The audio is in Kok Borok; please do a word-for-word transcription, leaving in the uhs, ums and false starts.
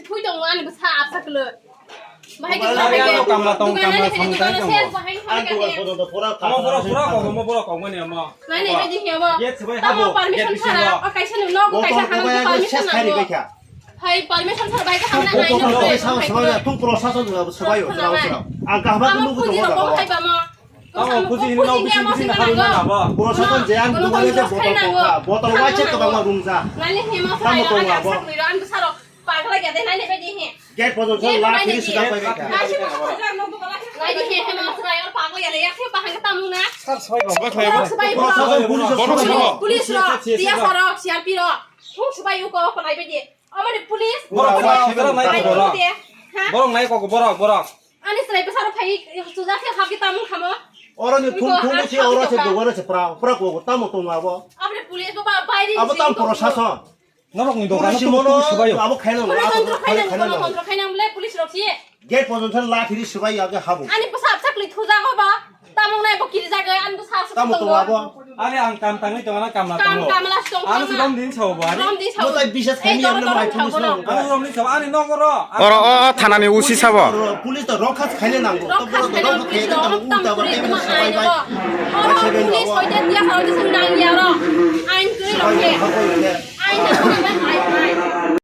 Thui tongo ani bwsa apsa kwlwi. Bahai khe Bahai bahai khe. Kamla tong, kamla tong, tong. Bahai khe bahai khe. Omo borok, borok, omo borok, omo ni omo. Nai nai baidi hiya bo. Ye sibai habo. Tamo permission sara, o kaisa ni nogo kaisa hang permission nango. Hai permission sara bahai khe hamna nai no. Thung prosason sabai o. Ang kahma ko nugo tongo jaga. Tamo buji hino buji buji na haruna na bo. Prosason je ang dugale je botol kokha, botol waise kwbangma rumja. Nai le hima sara. Tamo tongo abo. Ang sara. Pagla ya de nai nai baidi he. Gate pojok la phiri sida pai kha. Nai di he he ma srai or pagla ya de ya khe bahai khe tamung na. Sir, sir, sir, sir. Borok sir, sir. Police ro, C S R ro, C R P ro. Thung sbai u ko ko nai baidi. Amani police. Borok sir, sir, nai ko borok. Ha? Borok nai ko borok, borok. Ani srai bwsaro phai suja khe hap khe tamung khamo. Oro ni thung thung se oro se dogano se pra pra ko tamo tong abo. Amani police ba bai ri. Abo tam prosason. Norokni dogano simono subayo. Abo khaina nang. Montro khaina nang, montro khaina nang le police rok si. Gate pojok la phiri subai age habo. Ani bwsa bwsa kli thuja go ba. Tamung nai bo kiri jaga ani bwsa bwsa. Tamo to abo. Ani ang kam tangwi tongana kamla tongo. Kam kamla tong. Ani si rom din sao bo ani. Rom din sao. Mo tai bisas khaini ang no mai police no. Ani rom din sao ani nogoro. Oro o thanani usi sabo. Police to rokha khaina nango. Rokha khaina police rok tam police ma ai no. Police hoite dia hoite sung nang ya ro. Ain kri rok ye. Ain na ko ba ai ai.